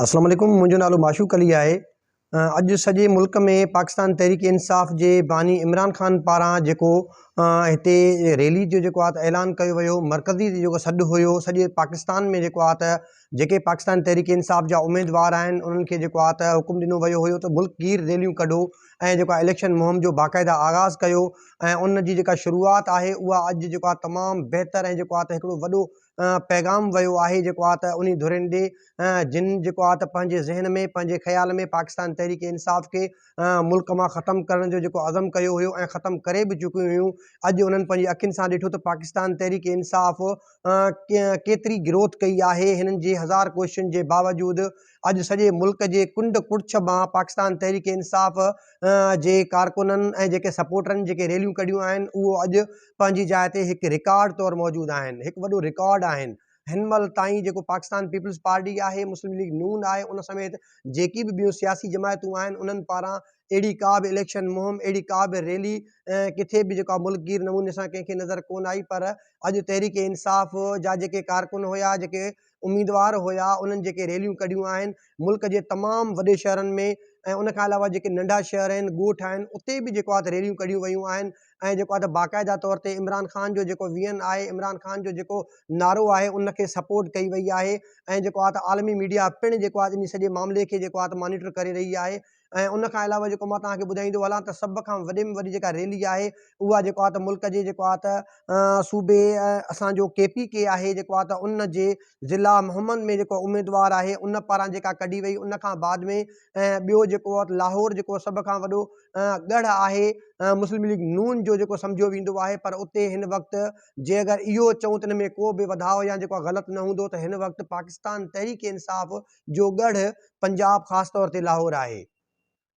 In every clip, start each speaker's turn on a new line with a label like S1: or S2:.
S1: اسلام عليڪم منهنجو نالو معشوق علي آهي اڄ سڄي ملڪ ۾ پاڪستان تحريڪ انصاف جي باني عمران خان پاران جيڪو هتي ريلي جو جيڪو آهي ته اعلان ڪيو ويو مرڪزي جيڪو سڏ هيو سڄي پاڪستان ۾ جيڪو آهي ته جيڪي پاڪستان تحريڪ انصاف جا اميدوار آهن انهن کي جيڪو آهي ته حڪم ڏنو ويو هيو ته ملڪ گير ريليون ڪڍو ۽ جيڪو آهي اليڪشن مهم جو باقاعده آغاز ڪيو ۽ ان جي جيڪا شروعات آهي اها اڄ جيڪو آهي تمام بهتر ۽ جيڪو آهي ته هڪڙو وڏو پيغام ويو آهي جيڪو آ ته انهي ڌرين ڏي جن جيڪو آ ته پنهنجي ذهن ۾ پنهنجي خيال ۾ پاڪستان تحريڪ انصاف کي ملڪ مان ختم ڪرڻ جو جيڪو عزم ڪيو هيو ۽ ختم ڪري به چڪيون هيون اڄ انهن پنهنجي اکين سان ڏٺو ته پاڪستان تحريڪ انصاف ڪيتري گروٿ ڪئي آهي هنن جي هزار ڪوششن جي باوجود اڄ سڄي ملڪ جي ڪنڊ ڪڙڇ مان پاڪستان تحريڪ انصاف جي ڪارڪنن ۽ جيڪي سپورٽرن جيڪي ريليون ڪڍيون آهن اهو اڄ پنهنجي جاء تي هڪ رڪارڊ طور موجود آهن، هڪ وڏو رڪارڊ آهن. هن مهل تائين جيڪو پاڪستان پيپلز پارٽي آهي، مسلم ليگ نون آهي، ان سميت جيڪي به ٻيون سياسي جماعتون آهن، انهن پاران اهڙي ڪا به اليڪشن مهم، اهڙي ڪا به ريلي ڪٿي به جيڪا ملڪ گير نموني سان ڪنهن کي نظر ڪونه آئي پر اڄ تحريڪ انصاف جا جيڪي ڪارڪن هيا، جيڪي اميدوار هيا، انهن جيڪي ريليون ڪڍيون آهن، ملڪ جي تمام وڏي شهرن ۾ ۽ ان کان علاوه جيڪي ننڍا شهر آهن، ڳوٺ آهن، اتي به جيڪو آهي ته ريليون ڪڍيون ويون آهن. ۽ جيڪو آهي ته باقاعده طور تي عمران خان جو جيڪو ويزن آهي عمران خان جو جيڪو نعرو آهي ان کي سپورٽ ڪئي وئي آهي ۽ جيڪو آهي ته عالمي ميڊيا پڻ جيڪو آهي ان سڄي معاملي کي جيڪو آهي ته مانيٽر ڪري رهي آهي ۽ ان کان علاوه جيڪو مان توهان کي ٻڌائيندو هلان ته سڀ کان وڏي ۾ وڏي جيڪا ريلي آهي اها جيڪو آهي ته ملڪ جي جيڪو آهي ته صوبي اسان جو ڪي پي ڪي آهي جيڪو آهي ته ان جي ضلع محمد ۾ جيڪو اميدوار آهي ان پاران جيڪا ڪڍي وئي ان کان بعد ۾ ۽ ٻيو جيڪو آهي لاهور جيڪو سڀ کان وڏو ڳڙهه آهي مسلم ليگ نون جو جيڪو سمجهيو ويندو آهي پر اتي هن وقت جي اگر اهو چئون ته ان ۾ ڪو به وڌاء يا جيڪو غلط نه هوندو ته هن وقت پاڪستان تحريڪ انصاف جو ڳڙهه پنجاب خاص طور تي لاهور آهي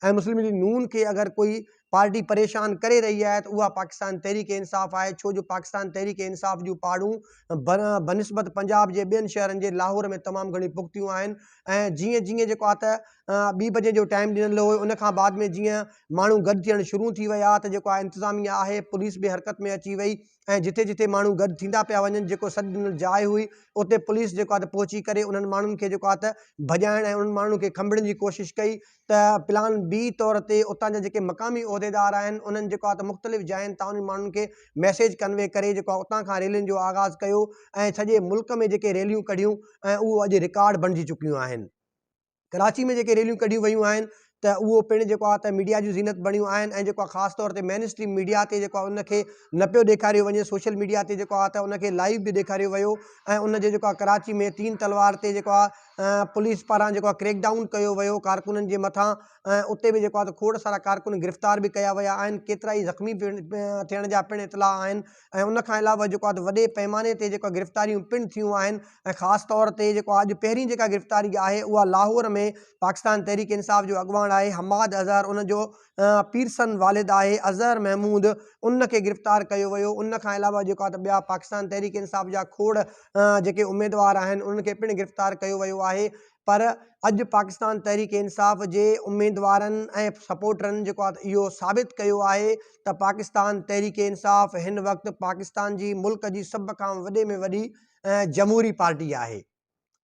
S1: ۽ مسلم ليگ نون کي اگر ڪوئي پارٽي پريشان ڪري رهي آهي ته اها پاڪستان تحريڪ انصاف آهي ڇو جو پاڪستان تحريڪ انصاف جون پاڙون بنسبت پنجاب جي ٻين شهرن جي لاهور ۾ تمام گهڻيون پختيون آهن ۽ جيئن جيئن جيڪو آهي ته ٻي بجي جو ٽائيم ڏنل هو ان کان بعد ۾ جيئن ماڻهو گڏ ٿيڻ شروع ٿي ويا ته جيڪو آهي انتظاميا آهي پوليس به حرڪت ۾ اچي وئي ۽ جتي جتي ماڻهو گڏ ٿيندا پيا وڃن جيڪو سڏ ڏنل جاء هئي اتي پوليس جيڪو آهي ته پهچي ڪري انهن ماڻهن کي جيڪو آهي ته ڀڄائڻ ۽ انهن ماڻهن کي کنڀڙين جي ڪوشش ڪئي ته پلان بي طور تي اتان جا جيڪي مقامي عهديدار آهن انهن جيڪو آهي ته مختلف جاين تان انهن ماڻهن کي ميسيج ڪنوي ڪري جيڪو آهي اتان کان ريلين جو آغاز ڪيو ۽ سڄي ملڪ ۾ جيڪي ريليون ڪڍيون ۽ اهو اڄ رڪارڊ بڻجي چڪيون آهن. ڪراچي ۾ جيڪي ريليون ڪڍيون ويون آهن ته اهو پڻ جيڪو آهي ته ميڊيا جون زينت بڻيون آهن ۽ جيڪو آهي خاص طور تي مين اسٽريم ميڊيا تي جيڪو آهي ان کي نه پيو ڏيکاريو وڃي سوشل ميڊيا تي جيڪو آهي ته ان کي لائيو به ڏيکاريو ويو ۽ ان جي جيڪو آهي ڪراچي ۾ تين تلوار تي جيڪو آهي پوليس پاران جيڪو آهي ڪريڪ ڊائون ڪيو ويو ڪارڪنن جي مٿان ۽ اتي به جيڪو آهي ته کوڙ سارا ڪارڪن گرفتار به ڪيا ويا آهن ڪيترائي زخمي ٿيڻ جا پڻ اطلاع آهن ۽ ان کان علاوه جيڪو آهي ته وڏي پئماني تي جيڪو گرفتاريون پڻ ٿيون آهن ۽ خاص طور تي جيڪو اڄ پهرين جيڪا گرفتاري آهي اها لاهور ۾ پاڪستان تحريڪ انصاف جو اڳواڻ آهي حماد اظهر ان جو پيرسن والد آهي اظهر محمود ان کي گرفتار ڪيو ويو ان کان علاوه جيڪو آهي ته ٻيا پاڪستان تحريڪ انصاف جا کوڙ جيڪي اميدوار آهن انهن کي پڻ گرفتار ڪيو ويو آهي پر اڄ پاڪستان تحريڪ انصاف جي اميدوارن ۽ سپورٽرن جيڪو آهي اهو ثابت ڪيو آهي ته پاڪستان تحريڪ انصاف هن وقت پاڪستان جي ملڪ جي سڀ کان وڏي ۾ وڏي جمهوري پارٽي آهي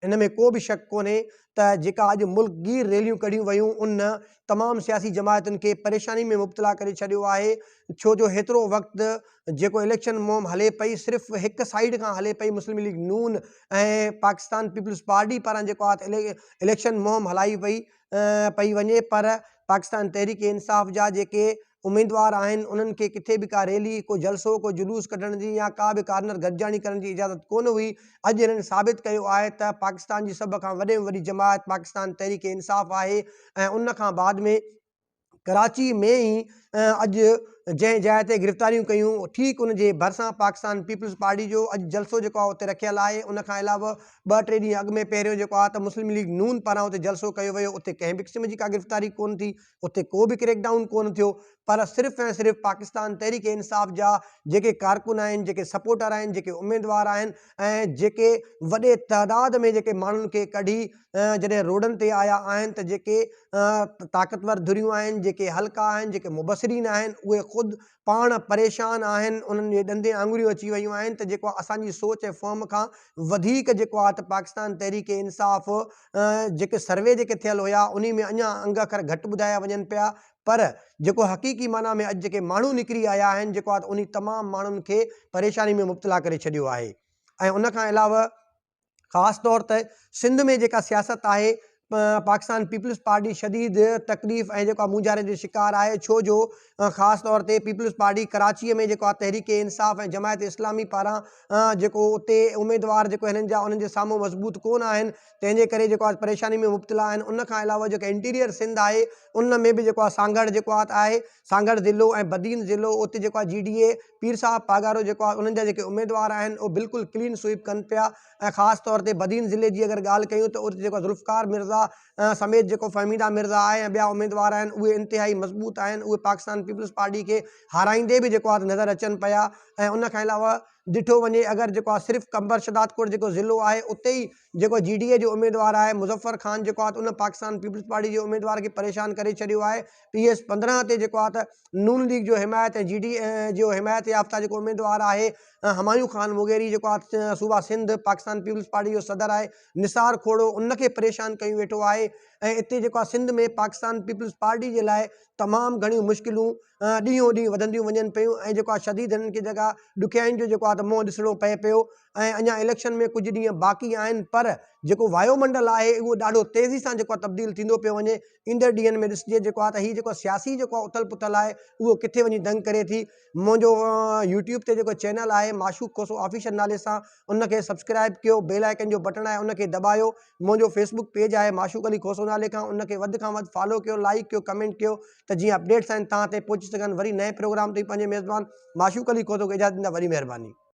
S1: ان ۾ ڪو به شڪ ڪونهي ته جيڪا اڄ ملڪ گير ريليون ڪڍيون ويون ان تمام سياسي جماعتن کي پريشاني ۾ مبتلا ڪري ڇڏيو آهي ڇو جو هيترو وقت جيڪو اليڪشن مهم هلي پئي صرف هڪ سائيڊ کان هلي پئي مسلم ليگ نون ۽ پاڪستان پيپلز پارٽي پاران جيڪو آهي اليڪشن مهم هلائي وئي پئي وڃي پر پاڪستان تحريڪ انصاف جا جيڪي اميدوار آهن انهن کي ڪٿي به ڪا ريلي ڪو جلسو ڪو جلوس ڪڍڻ جي يا ڪا به ڪارنر گڏجاڻي ڪرڻ جي اجازت ڪونه هئي اڄ هنن ثابت ڪيو آهي ته پاڪستان جي سڀ کان وڏي ۾ وڏي جماعت پاڪستان تحريڪ انصاف آهي ۽ ان کان بعد ۾ ڪراچي ۾ ئي اڄ جنهن جاء تي گرفتاريون ڪيون ٺيڪ ان جي ڀرسان پاڪستان پيپلز پارٽي جو اڄ جلسو جيڪو آهي اتي رکيل آهي ان کان علاوه ٻه ٽي ڏينهن اڳ ۾ پهريون جيڪو آهي ته مسلم ليگ نون پاران اتي جلسو ڪيو ويو اتي ڪنهن به قسم جي ڪا گرفتاري ڪونه ٿي اتي ڪو به ڪريڪ ڊائون ڪونه ٿيو پر صرف ۽ صرف پاڪستان تحريڪ انصاف جا جيڪي ڪارڪن آهن جيڪي سپورٽر آهن جيڪي اميدوار آهن ۽ جيڪي وڏي تعداد ۾ جيڪي ماڻهن کي ڪڍي جڏهن روڊن تي آيا آهن ته جيڪي طاقتور ڌريون آهن، جيڪي حلقا آهن، جيڪي مبصرين آهن اهي خود پاڻ پريشان آهن انهن جي ڏندين آڱريون اچي ويون آهن ته جيڪو اسان جي سوچ ۽ فهم کان وڌيڪ جيڪو آهي ته پاڪستان تحريڪ انصاف جيڪي سروي جيڪي ٿيل هيا انهي ۾ اڃا انگ اکر گهٽ ٻڌايا وڃن پيا پر جيڪو حقيقي معنيٰ ۾ اڄ جيڪي ماڻهو نڪري آيا آهن جيڪو آهي ته انهي تمام ماڻهن کي پريشاني ۾ مبتلا ڪري ڇڏيو آهي ۽ ان کان علاوه خاص طور تي سنڌ ۾ جيڪا سياست آهي پاڪستان پيپلز پارٽي شديد تڪليف ۽ جيڪو مونجهاري جو شڪار آهي ڇو جو خاص طور تي پيپلز پارٽي ڪراچيء ۾ جيڪو آهي تحريڪ انصاف ۽ جماعت اسلامي پاران جيڪو اتي اميدوار جيڪو هنن جا انهن جي سامهون مضبوط ڪونه آهن تنهن جي ڪري جيڪو آهي پريشاني ۾ مبتلا آهن ان کان علاوه جيڪا انٽيريئر سنڌ آهي ان ۾ به جيڪو آهي سانگهڙ جيڪو آهي سانگهڙ ضلعو ۽ بدين ضلعو اتي جيڪو آهي جي ڊي اي پير صاحب پاڳارو جيڪو آهي انهن جا جيڪي اميدوار آهن اهي بلڪل ڪلين سوئيپ ڪن پيا ۽ خاص طور تي بدين ضلعي جي اگر ڳالهه ڪيون ته اتي جيڪو ذوالفقار مرزا سميت جيڪو فهميده مرزا آهي ۽ ٻيا اميدوار آهن اهي انتهائي مضبوط آهن اهي پاڪستان پيپلز پارٽي کي هارائيندي به جيڪو آهي نظر اچن پيا ۽ ان کان علاوه ڏٺو وڃي اگر جيڪو آهي صرف قمبر شهدادڪوٽ جيڪو ضلعو آهي اتي ئي جيڪو جي ڊي اي جو اميدوار آهي مظفر خان جيڪو آهي ان پاڪستان پيپلز پارٽي جي اميدوار کي پريشان ڪري ڇڏيو آهي پي ايس 15 تي جيڪو آهي ته نون ليگ جو حمايت ۽ جي ڊي اي جو حمايت يافته جيڪو اميدوار آهي همايون خان مغيري جيڪو آهي صوبه سنڌ پاڪستان پيپلز پارٽي جو صدر آهي نثار کوڙو ان کي پريشان ڪيون ويٺو آهي ۽ اتي جيڪو آهي سنڌ ۾ پاڪستان پيپلز پارٽي جي لاء تمام گهڻيون مشڪلون ڏينهون ڏينهن وڌنديون وڃن پيون ۽ جيڪو آهي شديد هنن کي جيڪا ڏکيائين جو جيڪو آهي ته منهن ڏسڻو پئي پيو ۽ اڃا اليڪشن ۾ ڪجهه ڏينهن باقي آهن پر جيڪو وايو منڊل آهي اهو ڏاڍو تيزي سان جيڪو آهي تبديل ٿيندو پيو وڃي ايندڙ ڏينهن ۾ ڏسجي جيڪو آهي ته هي جيڪو سياسي جيڪو آهي اٿل پٿل آهي اهو ڪٿي وڃي دنگ ڪري ٿي منهنجو يوٽيوب تي جيڪو چينل آهي معشوق کوسو آفيشل نالي سان ان کي سبسڪرائب ڪيو بيل آئيڪن جو بٽڻ آهي ان کي دٻايو منهنجو فيسبوڪ پيج آهي معشوق علي کوسو نالي کان ان کي وڌ کان وڌ فالو ڪيو لائيڪ ڪيو ڪمينٽ ڪيو ته جيئن اپڊيٽس آهن توهان تائين پهچي سگهن وري نئين پروگرام تائين پنهنجي ميزبان معشوق علي کوسو کي اجازت ڏيندا وڏي مهرباني.